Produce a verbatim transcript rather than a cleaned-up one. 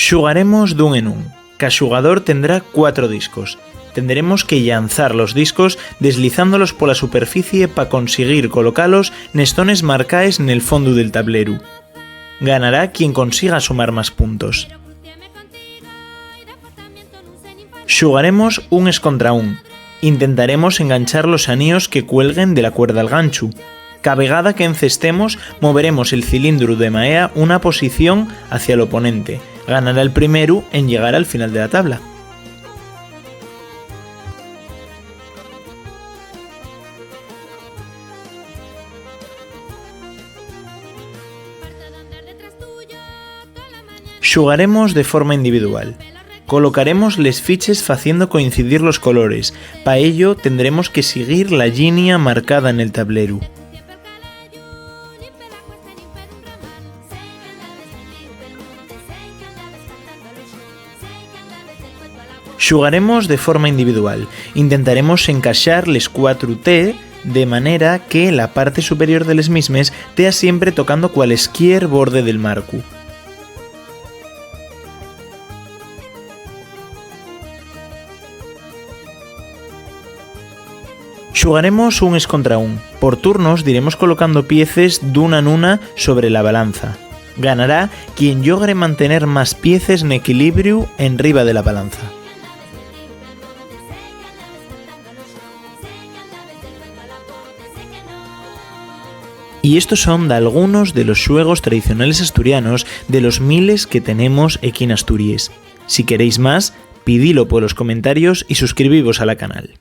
Xugaremos d'un en un. Ca xugador tendrá cuatro discos. Tendremos que llanzar los discos deslizándolos pola superficie pa consiguir colocalos nes zones marcaes nel fondu del tableru. Ganará quien consiga sumar más puntos. Xugaremos un escontra un. Intentaremos enganchar los aníos que cuelguen de la cuerda al ganchu. Ca vegada qu'encestemos, moveremos el cilindru de maea una posición hacia l'oponente. Ganará el primeru en llegar al final de la tabla. Xugaremos de forma individual. Colocaremos les fiches faciendo coincidir los colores. Pa ello tendremos que siguir la llinia marcada nel tableru. Xugaremos de forma individual. Intentaremos encaxar les cuatro T de manera que la parte superior de les mismes tea siempre tocando cualesquier borde del marcu. Xugaremos un escontra un. Por turnos diremos colocando pieces d'una nuna sobre la balanza. Ganará quien llogre mantener más pieces n'equilibriu enriba de la balanza. Y estos son dalgunos de los xuegos tradicionales asturianos de los miles que tenemos equí n'Asturies. Si queréis más, pidilo polos comentarios y suscribivos a la canal.